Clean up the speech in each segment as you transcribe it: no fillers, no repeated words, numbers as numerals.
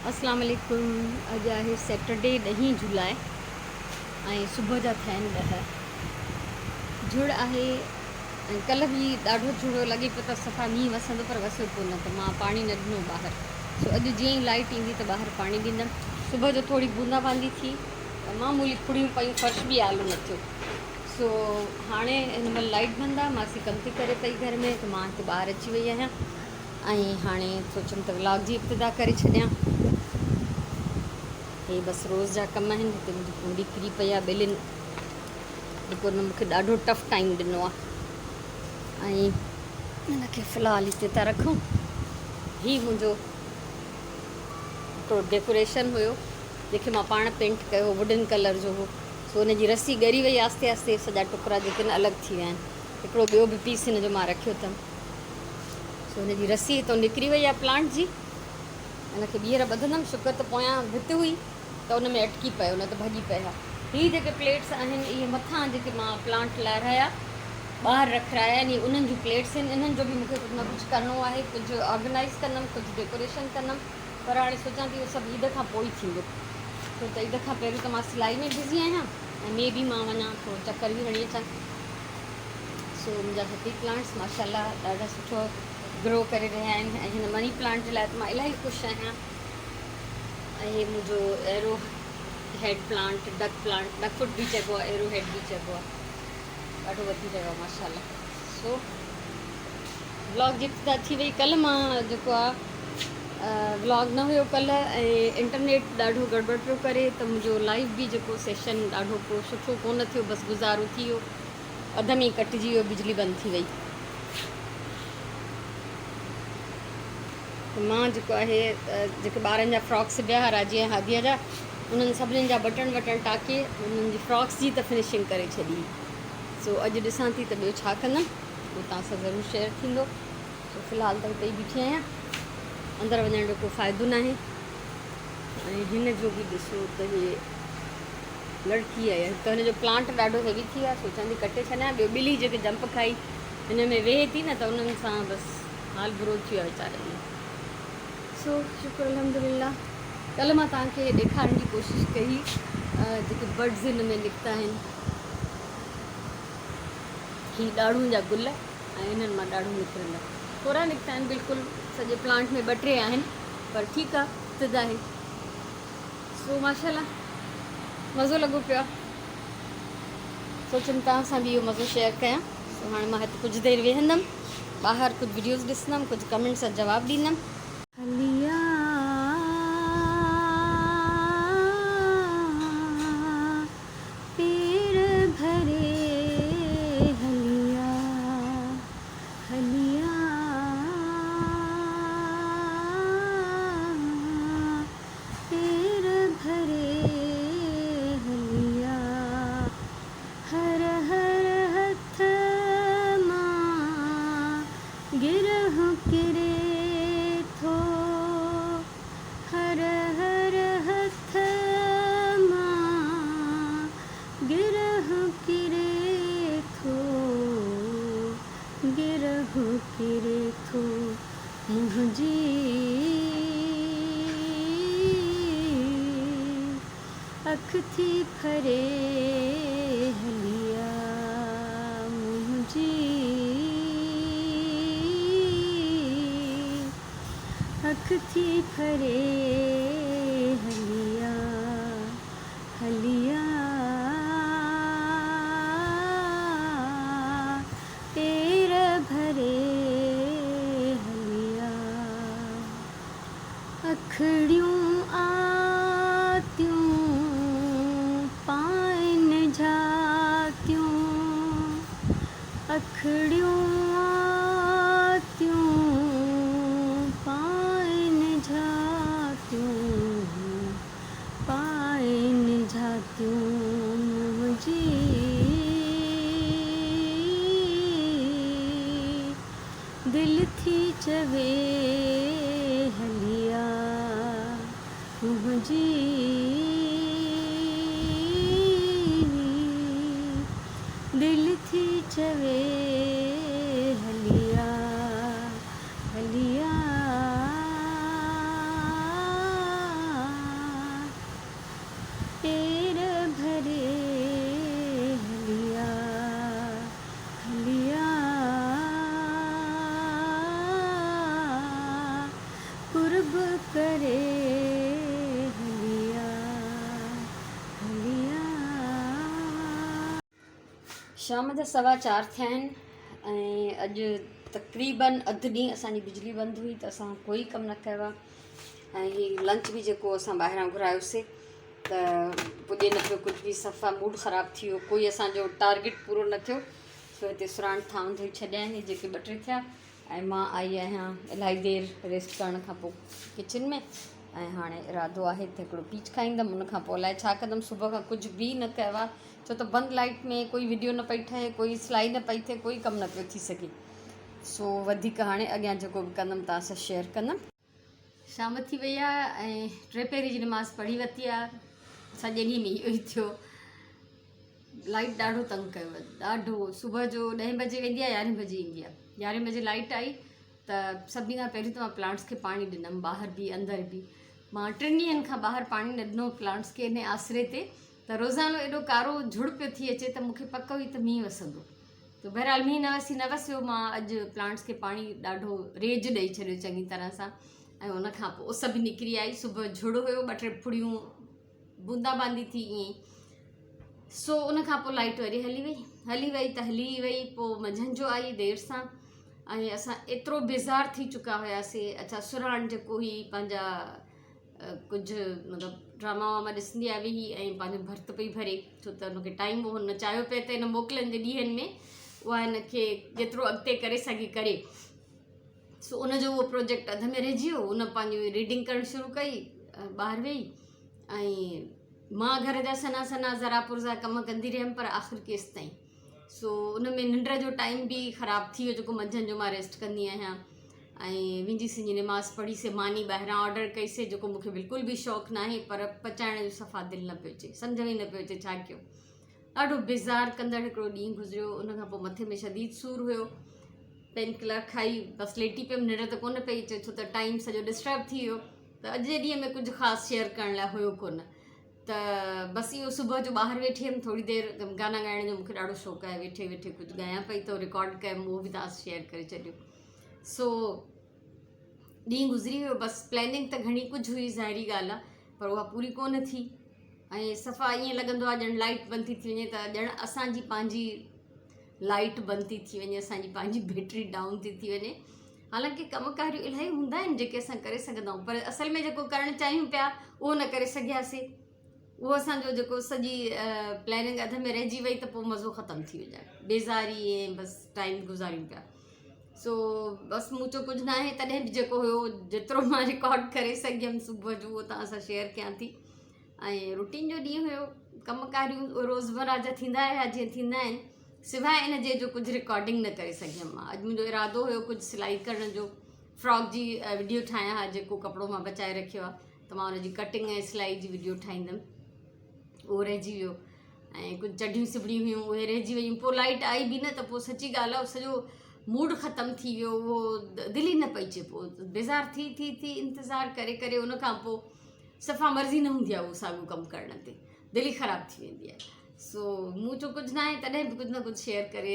اسلام عليڪم اڄ آهي سيٽرڊي ڏهين جولاء ۽ صبح جا ٿيا آهن 10. جھڙ آهي ۽ ڪلهه به ڏاڍو جھڙ هو، لڳي پيو ته صفا مينهن وسندو پر وسيو ڪونه ته مان پاڻي نه ڏنو ٻاهر. سو اڄ جيئن ئي لائيٽ ايندي ته ٻاهر پاڻي ڏيندم. صبح جو ٿوري بوندا باندي ٿي ته معمولي ڦڙيون پيون، فرش به آلو نه ٿيو. سو هاڻي هن مهل لائيٽ بند آهي، ماسي ڪم ٿي ڪري پئي گهر ۾ ته مان هتي ٻاهر اچي وئي آهيان. ۽ هاڻي سوچيم ته ولاگ جي ابتدا ڪري ڇڏيان. هي بس روز جا ڪم آهن. هتي منهنجي ڪونڊي ڪري پئي آهي ٻلين جيڪو هن مونکي ڏاڍو ٽف ٽائيم ڏنو آهي ۽ هن کي في الحال هتي ٿا رکون. هي منهنجو هڪڙو ڊيڪوريشن هيو جنهن کي مان پاڻ پينٽ ڪيو هو، ووڊن ڪلر جو هو. سو هن جي رسي ڳري وئي آهستي آهستي، سڄا ٽڪرا جيڪي آهن الڳ ٿي ويا آهن. هڪڙو ٻيو به پيس هن جو مان رکيو اٿم. سو هن جي رسي هتان نڪري وئي آهي پلانٽ جي. هن کي ٻيهر ٻڌندم. شڪر ته پويان ڀت هئي ته ان ۾ اٽڪي پيو نه ته ڀڄي پئي ها. هي جيڪي پليٽس آهن اهي مٿان جيڪي مان پلانٽ لارايا ٻاهر رکرايا آهن اهي انهن جون پليٽس آهن. انهن جو به مون کي ڪجهه نه ڪجهه ڪرڻو آهي. ڪجهه آرگنائيز ڪندم، ڪجهه ڊيڪوريشن ڪندم، پر هاڻي سوچان ٿي اهو سڀ عيد کان پوء ئي ٿيندو، ڇو ته عيد کان پهريون ته مان سلائي ۾ بزي آهيان ۽ مي بي مان وڃان ٿورو چڪر به هڻي اچان. سو منهنجا سڀئي پلانٽس ماشاء الله ڏاڍا سٺو گرو ڪري رهيا آهن ۽ هن مني پلانٽ جي لاء ته مان الاهي خوش آهيان. ۽ هي منهنجو arrow head plant, duck plant, duck foot به چئبو آهي، ايرو هيڊ به چئبو آهي، ڏاڍو وڌي رهيو آهي ماشاء الله. سو ولاگ جي ابتدا ٿي وئي. ڪلهه مان جيڪو آهي ولاگ نه هيو ڪلهه ۽ انٽرنيٽ ڏاڍو گڙٻڙ پيو ڪري ته منهنجو لائيو به جيڪو سيشن ڏاڍو ڪو سٺو ڪونه ٿيو، بس گذارو ٿي ويو، اڌ ۾ ڪٽجي ويو، بجلي بند ٿي وئي. ته مان جيڪو آهي جيڪي ٻارن جا فراڪ سبيا ها راجي ۽ هاديء جا، انهن سڀني جا بٽڻ وٽڻ ٽاڪي انهن جي فراڪس جي ته فنشنگ ڪري ڇڏي. سو اڄ ڏسان ٿي ته ٻيو ڇا ڪندم، اهو توهان سان ضرور شيئر ٿيندو. سو في الحال ته هتي ئي بيٺي آهيان، اندر وڃڻ جو ڪو فائدو ناهي. ۽ هن جو به ڏسو ته هي لڙڪي آهي ته هن جو پلانٽ ڏاڍو هيوي ٿي ويو آهي، سوچان ٿي ڪٽي ڇڏيان. ٻيو ٻلي جيڪي جمپ کائي هن ۾ ويهي ٿي نه ته انهن سان بس حال برو ٿي ويو آهي ويچارن جو. سو شڪر الحمدلله ڪلهه مان توهان کي ڏيکارڻ جي ڪوشش ڪئي جيڪي بڊز هن ۾ نڪتا آهن. هي ڏاڙهون جا گل ۽ انهن مان ڏاڙهون نڪرندڙ ٿورا نڪتا آهن، بلڪل سڄي پلانٽ ۾ ٻه ٽي آهن، پر ٺيڪ آهي، ابتدا آهي. سو ماشاء الله مزو لڳو پيو آهي. سوچيم توهان سان به اهو مزو شيئر ڪيان. سو هاڻي مان هت ڪجهه دير ويهندم، ٻاهر ڪجهه وڊيوز ڏسندم، ڪجهه ڪمينٽس جا جواب ڏيندم. هليا پير ڀري هليا هليا پير ڀري هليا هر هر هٿ مان گرهه ڪري ٿو هر هر هٿ مان گرهه ڪري ٿو گرهه ڪري ٿو منهنجي اک ٿي ڦري هلي آ منهنجي اک ٿي ڦري هلي آ هلي آ پير ڀري هلي آ. اکڙيون آتيون پائن جھاتيون اکڙيون آتيون پائن جھاتيون پائن جھاتيون منهنجي دل ٿي چوي هلي آ منهنجي دل ٿي چوي هلي آ هلي آ. ڪري هلي آ، هلي آ. شام جا سوا چار ٿيا آهن ۽ اڄ تقريبن اڌ ڏينهن اسان جي بجلي بند هئي ته اسان ڪوئي ڪم نه ڪيو آهي ۽ هي لنچ به جيڪو اسان ٻاهران گهرايوسي ته پڄي نه پيو ڪجهه به صفا موڊ خراب ٿي ويو ڪوئي اسانجو ٽارگيٽ پورو نه ٿيو سو هتي سراڻ ٿانو ڌوئي ڇڏيا آهن جيڪي ٻه ٽي ٿيا ۽ مان آئي آهيان الاهي دير ريسٽ ڪرڻ کان پوء ڪچن ۾ ۽ هاڻي ارادو آهي ته هڪڙو پيچ کائيندم ان کان پوء الائي ڇا ڪندم صبح کان ڪجهه به نه ڪيو آهي ڇو ته بند لائيٽ ۾ ڪوئي وڊيو نه پئي ٺهي ڪوئي سلائي نه پئي ٿئي ڪوئي ڪم نه پيو ٿي سگهي سو وڌيڪ هاڻي اڳيان جيڪو به ڪندم توهان سان شيئر ڪندم. شام ٿي وئي آهي ۽ ٽي پهري جي نماز پڙهي ورتي آهي سڄي ڏينهن ۾ اهو ئي ٿيو لائيٽ ڏاڍو تنگ ڪيو آهي ڏاڍو صبح جو ڏهين بجي ويندي آهي يارهين بجي ايندي آهي يارهين بجي لائيٽ آئي ته سڀني کان پهريون ته مان پلانٽس کي پاڻي ڏنم ٻاهر به اندر به مان ٽن ڏينهن کان ٻاهر پاڻي نه ڏنو پلانٽس کي ان آسري تي ته روزانو ايڏو ڪارو جھڙ پيو ٿي اچي ته مونکي پڪ هئي ته مينهن وسندو ته بهرحال مينهن نه وسي نه وسيو مان اڄ پلانٽس کي پاڻي ڏاڍو ريج ڏئي ڇڏيو چڱي طرح سان ۽ ان کان پوء اس به نڪري آئي صبح جھڙ هيو ٻه ٽي ڦڙيون بوندا باندي ٿي ائين سو ان کان پوء لائٽ وري هلي وئي هلي وئي ته هلي وئي پوء منجهند جو آئي دير سان ۽ اسان ايترو بيزار ٿي چڪا هياسي اڇا سرهاڻ جيڪو هي پنهنجا ڪجهه مطلب ڊراما واما ڏسندي آهي ويهي ۽ پنهنجو ڀرت پئي ڀري ڇو ته هن کي ٽائيم هو هن چاهيو پئي ته هن موڪلن جي ڏينهن ۾ اها هن کي جيترو اڳتي ڪري سگهي ڪري سو ان جو اهو پروجيڪٽ اڌ ۾ رهجي ويو ان پنهنجي ريڊنگ ڪرڻ شروع ڪئي ٻاهر ويهي ۽ مان گهر جا سنا سنا ذرا پرزا ڪم ڪندي رهيم پر آخر ڪيس تائين سو ان ۾ ننڊ جو ٽائيم به خراب ٿي ويو جيڪو منجهند جو مان ريسٽ ڪندي آهيان ۽ وينجي سنجي نماز پڙهي سي ماني ٻاهران آرڊر ڪئي سي جيڪو مونکي بلڪل به شوق ناهي پر پچائڻ جو صفا دل نه پيو اچي سمجهه ۾ نه پيو اچي ڇا ڪيو ڏاڍو بيزار ڪندڙ هڪڙو ڏينهن گذريو ان کان پوء مٿي ۾ شديد سور هيو پين ڪلر کائي بس ليٽي پيم ننڊ ته ڪونه پئي اچي ڇو ته ٽائيم سڄو ڊسٽرب ٿي ويو ته اڄ جي ڏينهن ۾ ڪجهه خاص شيئر ڪرڻ لاء هيو ڪونه ته بس اهو صبح جو ٻاهر ويٺي هيم ٿوري دير گانا ڳائڻ جو مونکي ڏاڍو شوق آهي ويٺي ويٺي ڪجهه ڳايان پئي ته رڪارڊ ڪيم اهو به توهان سان شيئر ڪري ڇڏيو سو ڏينهن گذري ويو بس پلاننگ ته گهڻي ڪجهه هئي ظاهري ڳالهه آهي پر اها پوري ڪونه ٿي ۽ صفا ائين لڳندو آهي ڄڻ لائٽ بند ٿي ٿي وڃي ته ڄڻ اسانجي پنهنجي لائٽ بند ٿي ٿي وڃي اسانجي پنهنجي بيٽري ڊائون ٿي ٿي وڃي حالانڪه ڪم ڪاريون الاهي هوندا آهن جيڪي اسان ڪري سگهندا آهيون پر اصل ۾ جيڪو ڪرڻ چاهيون پيا اهو نه ڪري سگهياسي اهو اسانجو جيڪو سڄي پلاننگ اڌ ۾ رهجي وئي ته پوء مزو ختم ٿي ويو ڄڻ بيزاري ۽ بس ٽائيم گذاريون پيا سو بس مون چيو ڪجهه ناهي تڏهن به جيڪو هيو جيترو مان رڪارڊ ڪري سگهيم صبح جو اهو توهان سان شيئر ڪيان ٿي ۽ روٽين جو ڏينهن هيو ڪم ڪاريون روزمره جا ٿيندا رهيا جيئن ٿيندا آهن سواء ان جي جو ڪجهه رڪارڊنگ نه ڪري سگهيم مان اڄ منهنجو ارادو هيو ڪجهه سلائي ڪرڻ جو فراڪ جي وڊيو ٺاهيان ها جيڪو ڪپڙو مان بچائي رکيو آهي ته مان ان جي ڪٽنگ ۽ سلائي جي وڊيو ٺاهيندم اهو رهجي ويو ۽ ڪجهه چڍيون سبڻيون هيون اهي رهجي ويون پوء لائٽ آئي به نه ته پوء سچي ڳالهه آهي سڄو موڊ ختم ٿي ويو اهو دل ئي نه پئي چئي پوء بيزار ٿي ٿي ٿي انتظار ڪري ڪري ان کان پوء صفا مرضي نه هوندي آهي اهو ساڳيو ڪم ڪرڻ تي دل ئي خراب ٿي ويندي آهي سو مون چيو ڪجهه ناهي تڏهن به ڪجهه نه ڪجهه شيئر ڪري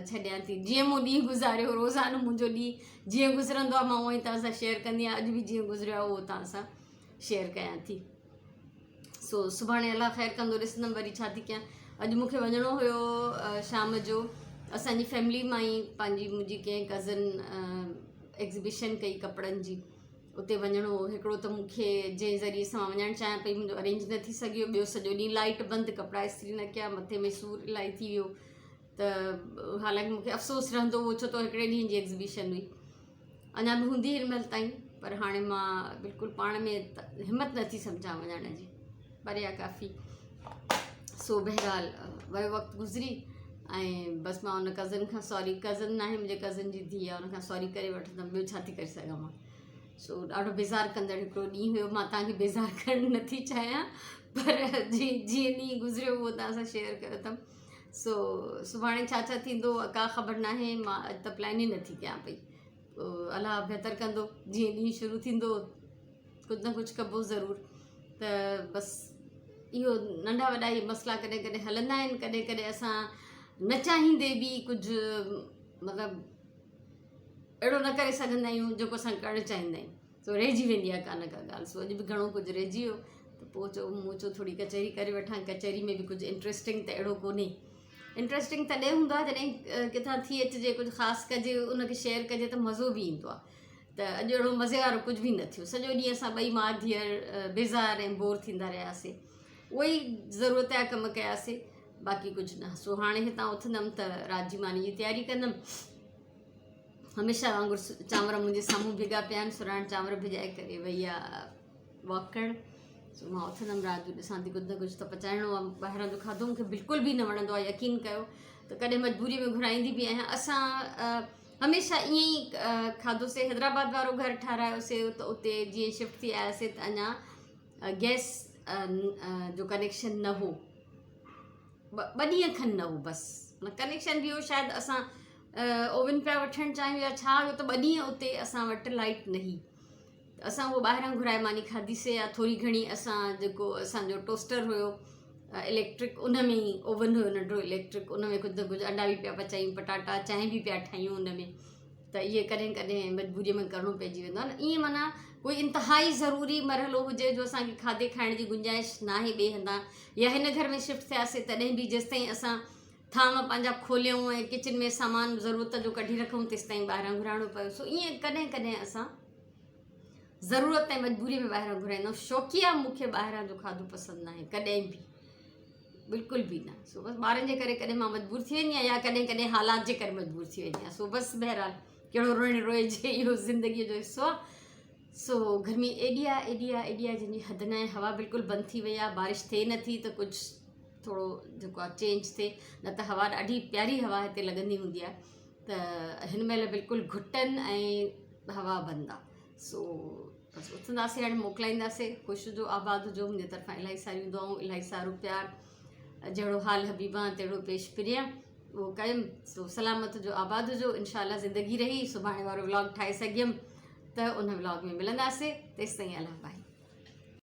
ڇڏيان ٿي جيئن مون ڏينهن گذاريو روزانو منهنجو ڏينهن جيئن گذرندو آهي مان اونئن ئي توهان سان شيئر ڪندي آهيان اڄ به جيئن گذريو آهي اهو توهان سان شيئر ڪيان ٿي سو سڀاڻي الله خير ڪندو ڏسندم وري ڇا ٿي ڪيان اڄ مون کي وڃڻو هيو شام جو اسانجي فيملي مان ئي پنهنجي منهنجي ڪنهن ڪزن ايگزيبيشن ڪئي ڪپڙن جي اتي وڃڻو هو هڪڙو ته مون کي جنهن ذريعي سان مان وڃڻ چاهيان پئي منهنجو ارينج نه ٿي سگهيو ٻيو سڄو ڏينهن لائيٽ بند ڪپڙا استري نه ڪيا مٿي ۾ سور الاهي ٿي ويو ته حالانڪه مون کي افسوس رهندو هو ڇو ته هڪڙي ڏينهن جي ايگزيبيشن هئي اڃا به هوندي هن مهل تائين پر هاڻي مان بلڪل پاڻ ۾ همت نه ٿي سمجهان وڃڻ جي پري آ ڪافي سو بهرحال ويو وقت گذري ۽ بس مان ان ڪزن کان سوري ڪزن ناهي منهنجي ڪزن جي ڌيء آهي ان کان سوري ڪري وٺندم ٻيو ڇا ٿي ڪري سگهان مان سو ڏاڍو بيزار ڪندڙ هڪڙو ڏينهن هيو مان توهان کي بيزار ڪرڻ نٿي چاهيان پر جي جيئن ڏينهن گذريو اهو توهان سان شيئر ڪيو اٿم سو سڀاڻي ڇا ڇا ٿيندو ڪا خبر ناهي مان اڄ ته پلان ئي نٿي ڪيان پئي الله بهتر ڪندو جيئن ڏينهن شروع ٿيندو ڪجهه نه ڪجهه ڪبو ضرور ته بس اهو ننڍا وڏا اهي مسئلا ڪڏهن ڪڏهن هلندا آهن ڪڏهن ڪڏهن اسان نه چاهيندي به ڪجهه مطلب اهڙو نه ڪري سگهندا آهيون جيڪو اسان ڪرڻ چاهيندا آهيون سو رهجي ويندي آهي ڪا نه ڪا ڳالهه سو اڄ به گهڻو ڪجهه رهجي ويو ته پوء چيو مون چيو ٿوري ڪچهري ڪري وٺان ڪچهري ۾ به ڪجهه انٽريسٽنگ ته اهڙو ڪونهي انٽريسٽنگ تڏهن هوندو آهي جڏهن ڪٿان ٿي اچجي ڪجهه خاص ڪجي ان کي شيئر ڪجي ته مزو به ايندو آهي ته اڄ اهڙو مزي وارو ڪجهه به نه ٿيو سڄو ڏينهن اسان ٻئي ماء ڌيئر بيزار ۽ بور ٿيندا رهياسي اهي ئي ضرورت جا ڪم ڪياسي باقي ڪجهه نه سو هاڻي هتان اٿندم ته رات جي ماني جي تياري ڪندم هميشه وانگر چانور منهنجي سامهون ڀڳا پيا آهن سراڻ چانور ڀڄائي ڪري وئي آ واڪ ڪرڻ سو مان اٿندم رات جو ڏسان ٿي ڪجهه نه ڪجهه ته پچائڻو آ ٻاهران جو کاڌو مونکي بلڪل به نه وڻندو آ يقين ڪيو ته ڪڏهن مجبوري ۾ گهرائيندي به آهيان اسان هميشه ائين ئي کاڌوسي حيدرآباد وارو گهر ٺهرايوسي ته اتي جيئن شفٽ ٿي آياسي ته اڃا گئس جو ڪنيڪشن نه هو ٻه ڏينهن کن نه هو بس ڪنيڪشن به هو شايد اسان اوون پيا وٺڻ چاهيون يا ڇا هيو ته ٻه ڏينهن اتي اسان وٽ لائٽ نه هئي ته اسان اهو ٻاهران گهرائي ماني کاڌيسي يا ٿوري گهڻي اسان جيڪو اسانجو ٽوسٽر هيو اليڪٽرڪ ان ۾ ئي اوون هيو ننڍڙو اليڪٽرڪ ان ۾ ڪجهه نه ڪجهه انڊا به پيا پچايون پٽاٽا چانهه به پيا ٺاهيون ان ۾ ته اهي ڪڏهن ڪڏهن مجبوريء ۾ ڪرڻو پئجي ويندو آهي نه ائين معنيٰ ڪوئي انتهائي ضروري مرحلو هجي جو اسان کي کاڌي کائڻ جي گنجائش ناهي ٻئي هنڌان يا هن گهر ۾ شفٽ ٿياسي تڏهن به جيستائين اسان ٿانو پنهنجا کوليون ۽ ڪچن ۾ سامان ضرورت جو ڪڍي رکون تيستائين ٻاهران گهرائڻو پيو سو ائين ڪڏهن ڪڏهن اسان ضرورت ۽ مجبوري ۾ ٻاهران گهرائيندا آهيون شوقيه مون کي ٻاهران جو کاڌو پسند ناهي ڪڏهن به بلڪل به نه سو بس ٻارن جي ڪري ڪڏهن مان مجبور ٿي ويندي آهيان يا ڪڏهن ڪڏهن حالات جي ڪري مجبور ٿي ويندي آهيان سو بس بهرحال ڪهڙو روئڻ روئجي اهو زندگيء جو حصو آهي سو گرمي ايڏي آهي ايڏي آهي ايڏي آهي جنهن جي حد ناهي هوا بلڪل بند ٿي وئي آهي بارش ٿئي نٿي ته ڪجهه ٿورو جيڪو آهي چينج ٿئي نه ته هوا ڏاڍي پياري هوا هتي لڳندي هوندي آهي ته هن مهل بلڪل گهٽن ۽ هوا بند آهي سو بس اٿنداسي هاڻي موڪلائينداسي خوش هجو آباد هجو منهنجي طرفان الاهي ساريون دعائون الاهي سارو پيار جهڙو حال حبيبان تهڙو پيش پريان اهو ڪيم سو سلامت هجو آباد هجو انشاء الله زندگي رهي سڀاڻي وارو ولاگ ٺاهي سگهيم ته ان ولاگ ۾ ملنداسي تيستائين الله باهي.